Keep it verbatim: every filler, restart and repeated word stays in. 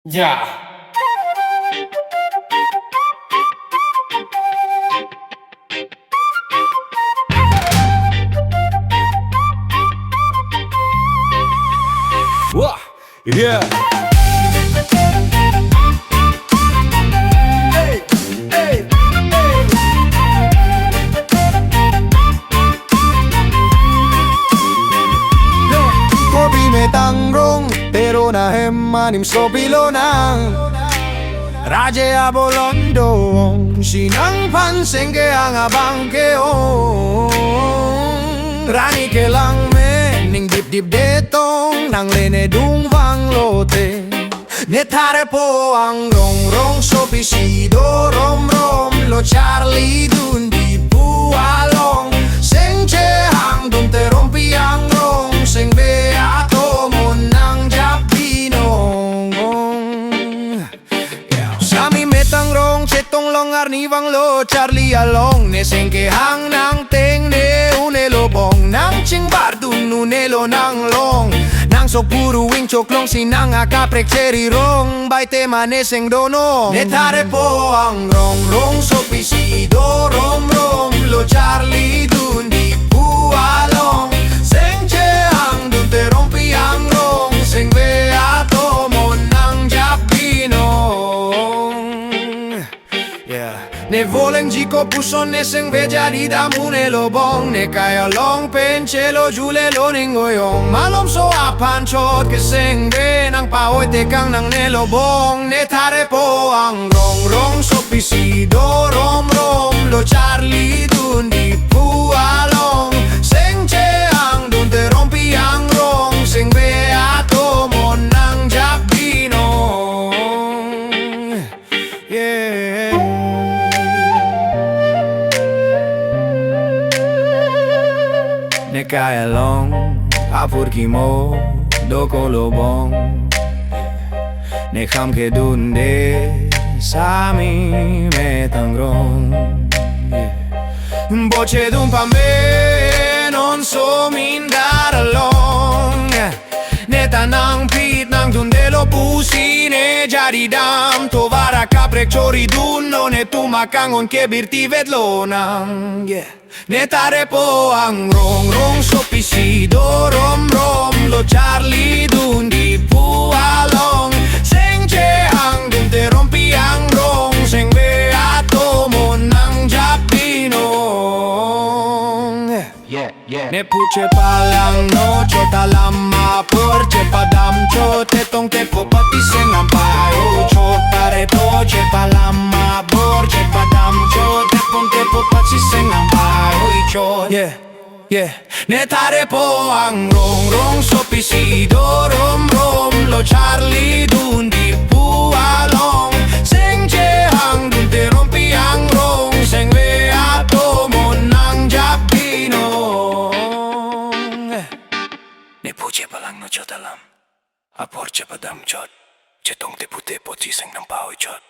Ja. Wah, yeah. Hey, hey, hey. Yo, kopi metang rong, teron ahem anim sopi lonang. Raje abolon do-ong, si nangphan sengkehang abang ke-ong. Rani kelang me, ning dipdip detong, nangle ne dung vanglote. Ne tharepo angrong rong, sopisi do romromlo, charli dunji pu along. Sengchehang dunte rompi angrong, sengve atomon nangjap binong. Sami metang rong, chetong long arni vanglo, charli along. Ne sengkehang nangteng ne un-elo bong, nangchingbar dun un-elo nanglong. Nangsok puru wing choklong si nang akaprek cheri rong, bai te mane seng dono. Ne tharepo angrong rong, sopisi do romromlo, charli dunji pu along. Sengchehang dunte rompi angrong, sengve atomon nangjap binong. Yeah. Ne volengji kopuson, ne sengve jadi dam un-elo bong. Ne kai along pen chelo julelo ning oyong. Malomso aphan chot kesengve nangpa-oi tekang nangnelo bong. Ne tharepo angrong rong, sopisi do romromlo, charli dunji pu along. Sengchehang dunte rompi angrong, sengve atomon nangjap binong. Yeah. Ne kai along apurkimo dokolo bong. Ne kham kedunde sami metang rong. Yeah. Boche dun pame non so mindar along. Ne ta nangpit nangdundelo pusi ne jadi dam, tovar akaprek chori dunlo, netum akanghon ke birti vet lonang. Yeah. Ne tharepo angrong rong, sopisi do romromlo, charli dunji pu along. Sengchehang dunte rompi angrong, sengve atomon nangjap binong. Yeah, yeah. Ne pu chepalang nochot alam, apor chepadam chot, chetong tepo pati seng nangpa-oi chot. Tharepo chepalam, apor chepadam chot, chetong tepo pati seng nangpa-oi chot. Yeah, yeah. Ne tharepo angrong rong, sopisi do romromlo, charli dunji pu along. Sengchehang dunte rompi angrong, sengve atomon nangjap binong. Ne pu chepalang nochot alam, apor chepadam chot, chetong tepo pati seng nangpa-oi chot.